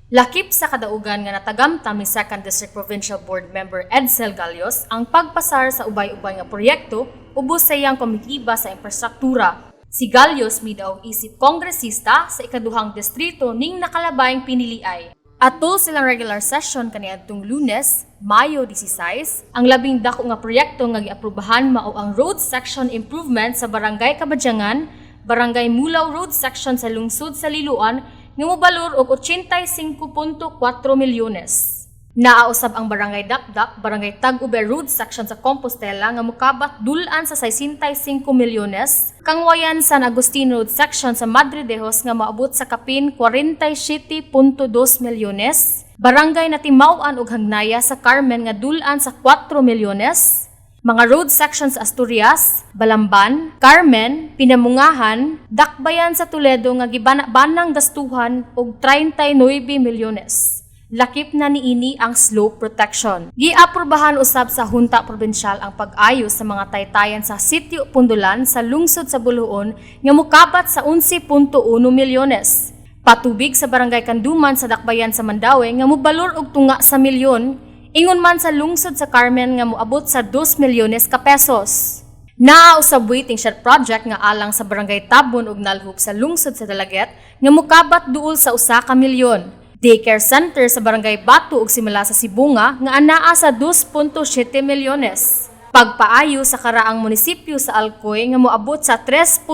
Lakip sa kadaugan nga natagamtam ni 2nd District Provincial Board Member Edsel Galios ang pagpasar sa ubay-ubay nga proyekto ubos sa iyang komitiba sa infrastruktura. Si Galios midaog isip kongresista sa ikaduhang distrito ning nakalabayng piniliay. Atol silang regular session kaniadtong Lunes, Mayo 16, ang labing dako nga proyekto nga giaprobahan mao ang road section improvement sa Barangay Kabadyangan, Barangay Mulaw Road section sa lungsod sa Liloan nga mobalor og 85.4 milyones. Naausab ang Barangay Dapdap, Barangay Tag-ube Road section sa Compostela nga mukabat dul-an sa 65 milyones, Kangwayan San Agustin Road section sa Madridejos nga maabot sa kapin 47.2 milyones, Barangay Natimaw-an ug Hagnaya sa Carmen nga dul-an sa 4 milyones, mga road sections sa Asturias, Balamban, Carmen, Pinamungahan, Dakbayan sa Toledo nga gibana-banang gastuhan og 39 milyones. Lakip na niini ang slope protection. Giaprobahan usab sa Junta Probinsyal ang pag-ayo sa mga taytayan sa Sitio Pundulan sa lungsod sa Boljoon nga mukabat sa 11.1 milyones. Patubig sa Barangay Kanduman sa Dakbayan sa Mandaue nga mobalor og tunga sa milyon, ingon man sa lungsod sa Carmen nga moabot sa 2 milyones ka pesos. Naa usab waiting shed project nga alang sa Barangay Tabon ug Nalhub sa lungsod sa Dalaguete nga mukabat duol sa 1 ka milyon. Daycare center sa Barangay Bato ug Simala sa Sibonga nga anaa sa 2.7 milyones. Pagpaayo sa karaang munisipyo sa Alcoy nga moabot sa 3.4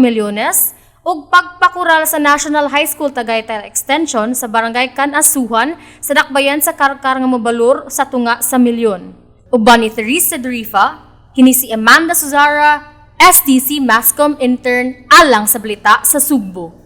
milyones ug pagpakural sa National High School Tagaytay Extension sa Barangay Can-asuhan sa Dakbayan sa Carcar nga mobalor sa tunga sa milyon. Uban ni Theresa Dorifa, kini si Amanda Suzara, STC Masscom Intern, alang sa balita sa Sugbo.